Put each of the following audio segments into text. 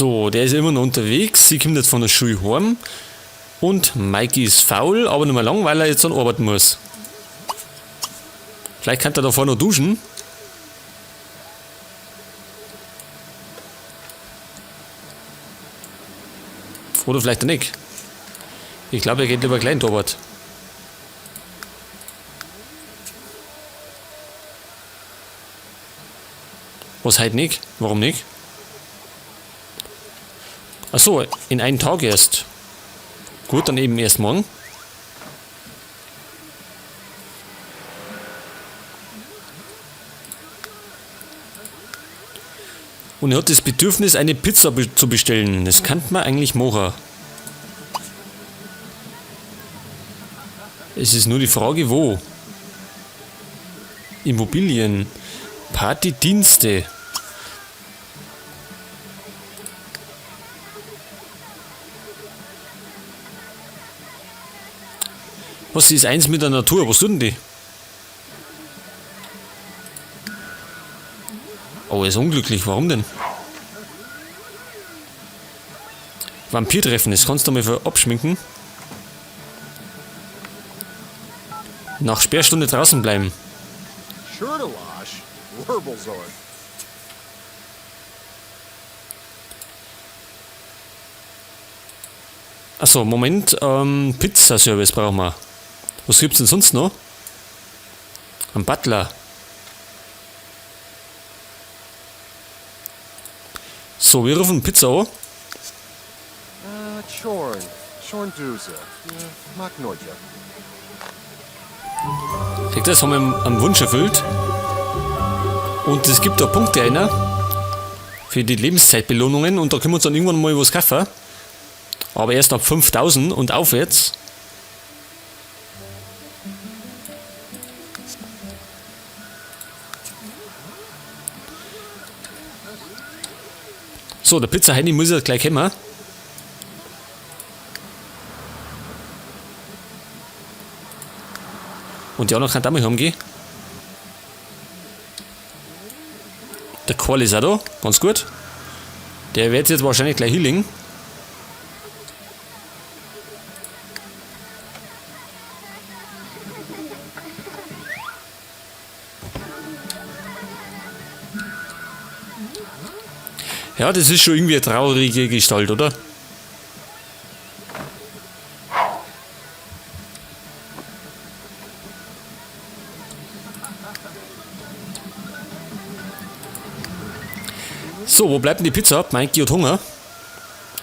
So, der ist immer noch unterwegs. Sie kommt jetzt von der Schule heim. Und Mikey ist faul, aber nicht mehr lang, weil er jetzt dann arbeiten muss. Vielleicht kann er davor noch duschen. Oder vielleicht auch nicht. Ich glaube, er geht lieber gleich in die Arbeit. Was halt nicht? Warum nicht? Achso, in einem Tag erst. Gut, dann eben erst morgen. Und er hat das Bedürfnis, eine Pizza zu bestellen. Das kann man eigentlich machen. Es ist nur die Frage, wo. Immobilien. Partydienste. Was ist eins mit der Natur? Was tun die? Oh, er ist unglücklich. Warum denn? Vampirtreffen, das kannst du mal abschminken. Nach Sperrstunde draußen bleiben. Achso, Moment. Pizzaservice brauchen wir. Was gibt's denn sonst noch? Ein Butler. So, wir rufen Pizza an. Seht ihr, das haben wir einen Wunsch erfüllt. Und es gibt da Punkte einer für die Lebenszeitbelohnungen und da können wir uns dann irgendwann mal was kaufen. Aber erst ab 5000 und aufwärts. So, der Pizza Heini muss ja gleich kommen. Und die anderen kann da mal heimgehen. Der Karl ist auch da, ganz gut. Der wird jetzt wahrscheinlich gleich hinlegen. Ja, das ist schon irgendwie eine traurige Gestalt, oder? So, wo bleibt denn die Pizza? Mikey hat Hunger.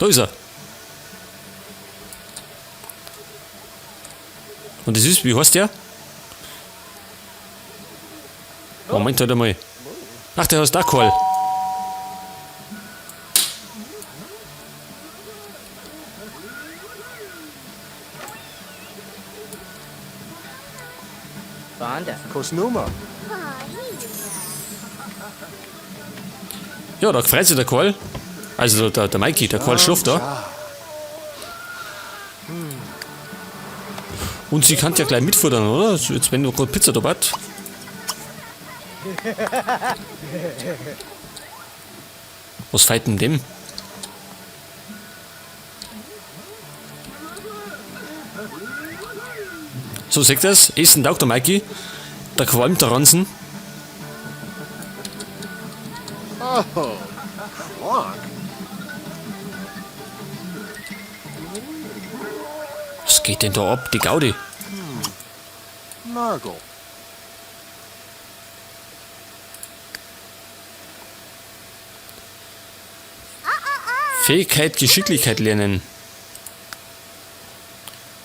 Da ist er. Und das ist, wie heißt der? Moment halt einmal. Ach, der heißt auch Karl. Kosnuma. Ja, da freut sich der Karl. Also der Mikey, der Karl schläft da. Und sie kann ja gleich mitfuttern, oder? Jetzt, wenn du gerade Pizza da hat. Was fehlt denn dem? So, seht ihr das? Essen taugt der Mikey. Da qualmt der Ranzen. Oh, Clonk. Was geht denn da ab? Die Gaudi. Nargle. Fähigkeit, Geschicklichkeit lernen.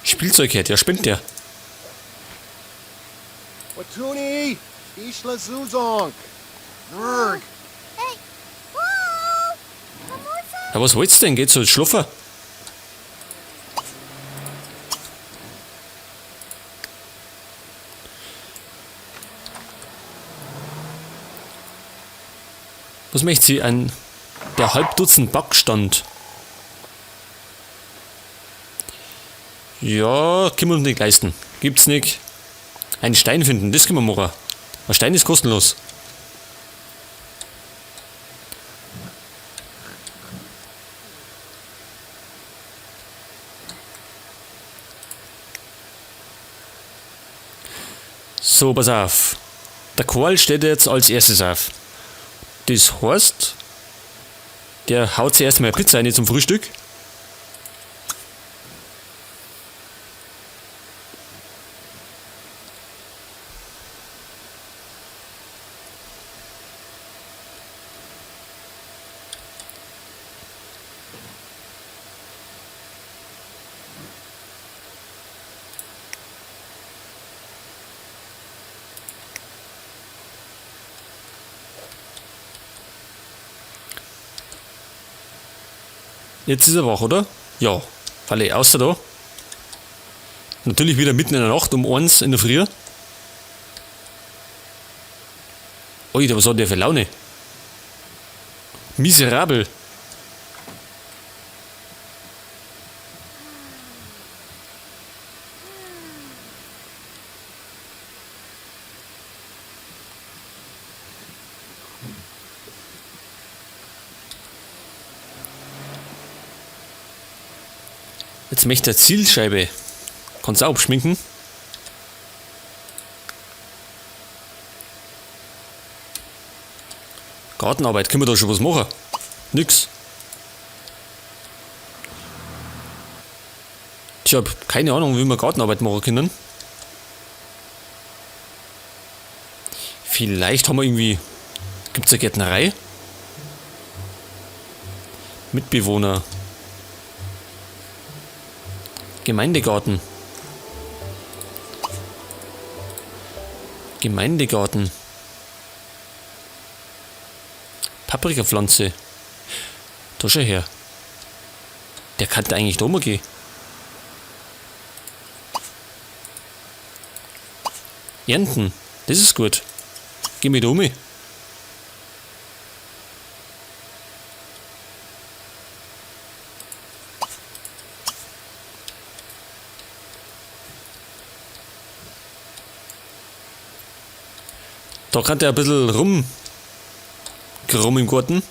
Spielzeug, ja, spinnt der. Watuni! Ishla Zuzonk! Nurg! Ja, was wollt's denn? Geht's so schlafen? Was möchte sie? Ein der Halbdutzend Backstand. Ja, können wir uns nicht leisten. Gibt's nicht. Einen Stein finden, das können wir machen. Ein Stein ist kostenlos. So, pass auf. Der Karl steht jetzt als erstes auf. Das heißt, der haut sich erstmal eine Pizza rein zum Frühstück. Jetzt ist er wach, oder? Ja. Falle, außer da. Natürlich wieder mitten in der Nacht um 1 in der Früh. Alter, was hat der für Laune? Miserabel. Jetzt möchte er Zielscheibe. Kannst du auch abschminken. Gartenarbeit, können wir da schon was machen? Nix. Ich hab keine Ahnung, wie wir Gartenarbeit machen können. Vielleicht haben wir irgendwie... Gibt's eine Gärtnerei? Mitbewohner. Gemeindegarten. Gemeindegarten. Paprikapflanze. Da schau her. Der kann da eigentlich da rumgehen. Ernten. Das ist gut. Geh mit um. Da kann der ein bisschen rum im Garten.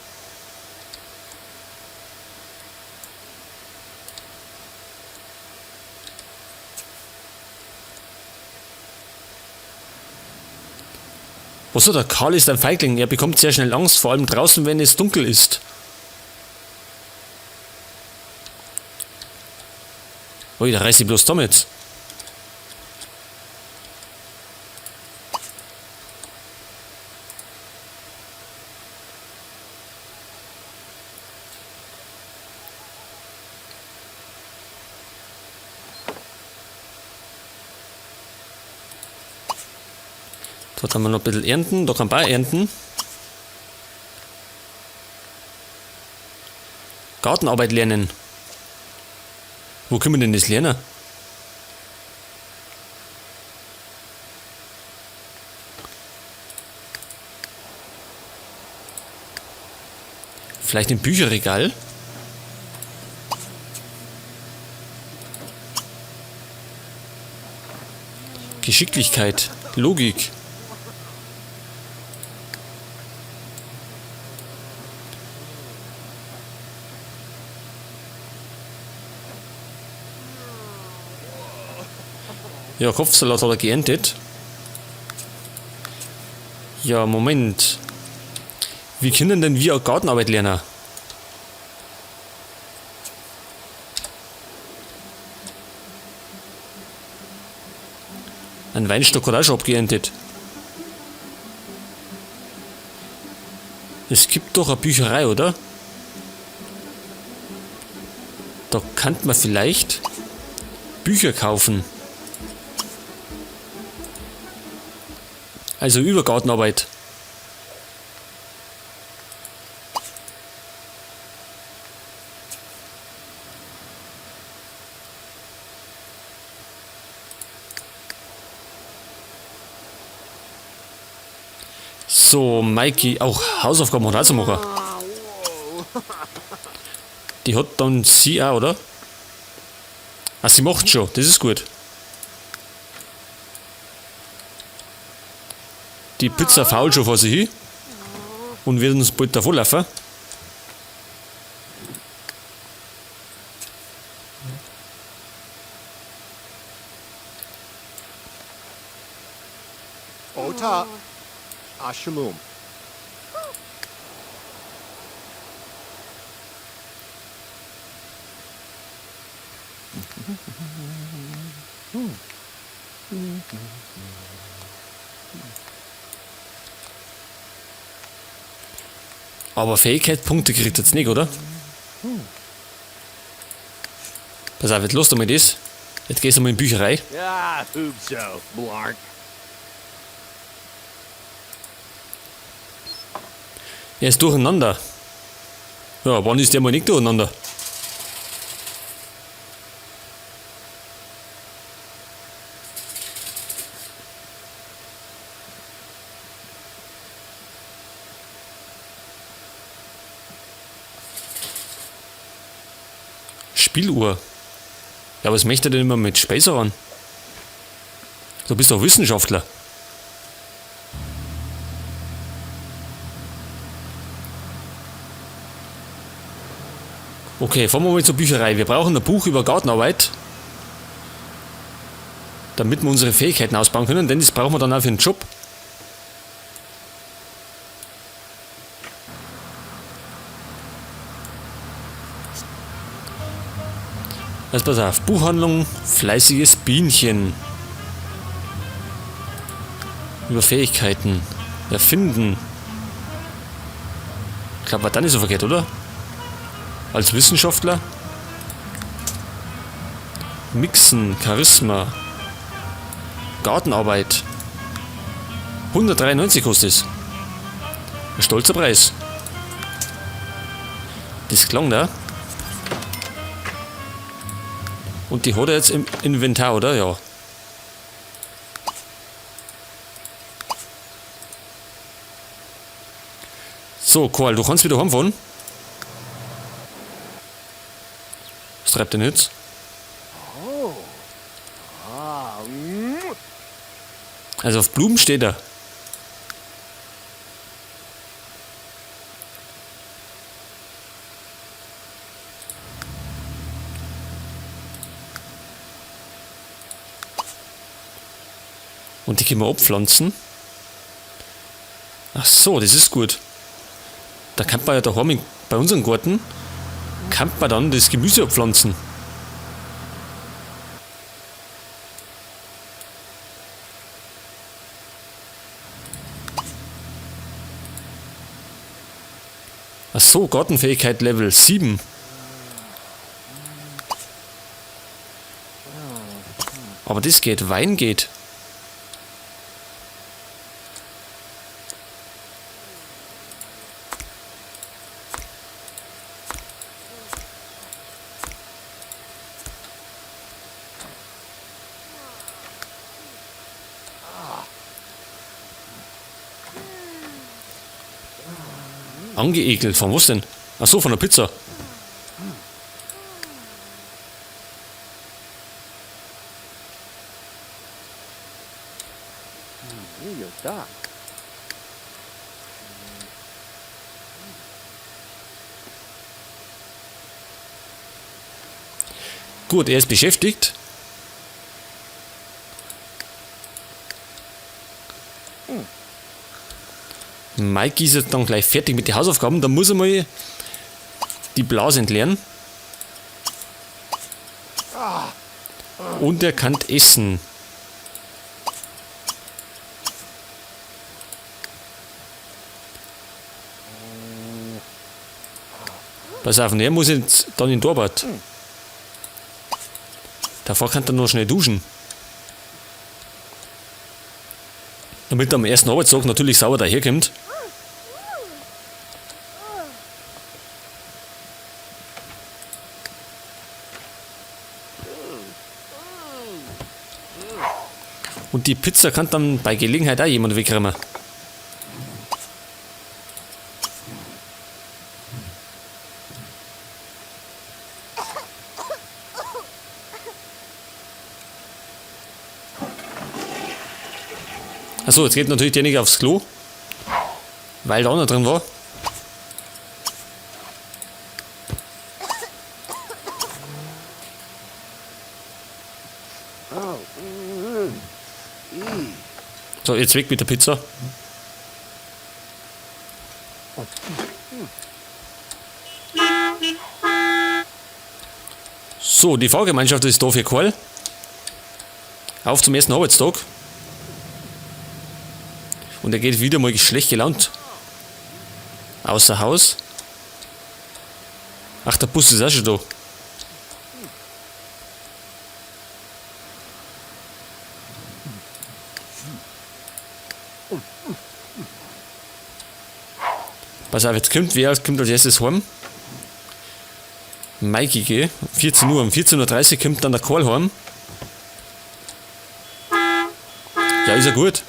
Was hat der Karl ist ein Feigling. Er bekommt sehr schnell Angst, vor allem draußen, wenn es dunkel ist. Ui, da reiß ich bloß damit. Da kann man noch ein bisschen ernten, da kann man auch ernten. Gartenarbeit lernen. Wo können wir denn das lernen? Vielleicht im Bücherregal? Geschicklichkeit, Logik. Ja, Kopfsalat hat er geerntet. Ja, Moment. Wie können denn wir Gartenarbeit lernen? Ein Weinstock hat auch schon abgeerntet. Es gibt doch eine Bücherei, oder? Da kann man vielleicht Bücher kaufen. Also über Gartenarbeit. So, Mikey, auch Hausaufgaben hat auch zu machen. Die hat dann sie auch, oder? Ah, sie macht schon, das ist gut. Die Pizza fault schon vor sich hin und wird uns bald davonlaufen. Shalom. Aber Fähigkeitspunkte kriegt er jetzt nicht, oder? Pass auf, jetzt lass doch mal das. Jetzt gehst du mal in die Bücherei. Ah, hoop so, Blark. Er ist durcheinander. Ja, wann ist der mal nicht durcheinander? Spieluhr. Ja, was möchte er denn immer mit Speiserern? Du bist doch Wissenschaftler. Okay, fahren wir mal zur Bücherei. Wir brauchen ein Buch über Gartenarbeit, damit wir unsere Fähigkeiten ausbauen können, denn das brauchen wir dann auch für den Job. Also pass auf, Buchhandlung, fleißiges Bienchen. Über Fähigkeiten. Erfinden. Ich glaub, war dann nicht so verkehrt, oder? Als Wissenschaftler. Mixen, Charisma. Gartenarbeit. 193 kostet es. Ein stolzer Preis. Das klang da. Und die hat er jetzt im Inventar, oder? Ja. So, Karl, du kannst wieder heimfahren. Was treibt denn jetzt? Also auf Blumen steht er. Und die können wir abpflanzen. Ach so, das ist gut. Da kann man ja daheim bei unserem Garten, kann man dann das Gemüse abpflanzen. Ach so, Gartenfähigkeit Level 7. Aber das geht, Wein geht. Angeekelt, von was denn? Ach so, von der Pizza. Gut, er ist beschäftigt. Mike ist jetzt dann gleich fertig mit den Hausaufgaben. Da muss er mal die Blase entleeren. Und er kann essen. Pass auf, und er muss jetzt dann in den Torwart. Davor kann er noch schnell duschen. Damit er am ersten Arbeitstag natürlich sauber daherkommt. Und die Pizza kann dann bei Gelegenheit auch jemand wegräumen. Achso, jetzt geht natürlich derjenige aufs Klo, weil da einer drin war. So, jetzt weg mit der Pizza. So, die Fahrgemeinschaft ist da für Karl. Auf zum ersten Arbeitstag. Und er geht wieder mal schlecht gelaunt außer Haus. Ach, der Bus ist auch schon da. Pass auf, jetzt kommt wer kommt als erstes heim? Mikey, gell? 14 Uhr. Um 14:30 Uhr kommt dann der Karl heim. Ja, ist ja gut.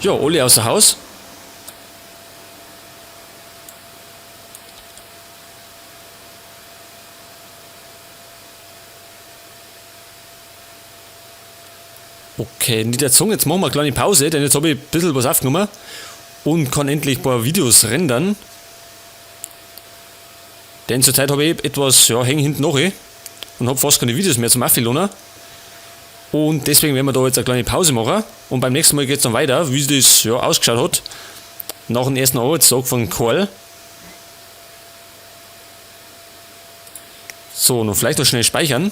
Ja, alle außer Haus. Okay, nicht der Zunge, jetzt machen wir eine kleine Pause, denn jetzt habe ich ein bisschen was aufgenommen und kann endlich ein paar Videos rendern. Denn zurzeit habe ich etwas, ja, hängen hinten nach und habe fast keine Videos mehr zum Aufladen. Und deswegen werden wir da jetzt eine kleine Pause machen. Und beim nächsten Mal geht's dann weiter, wie das ja ausgeschaut hat. Nach dem ersten Arbeitstag von Karl. So, noch vielleicht noch schnell speichern.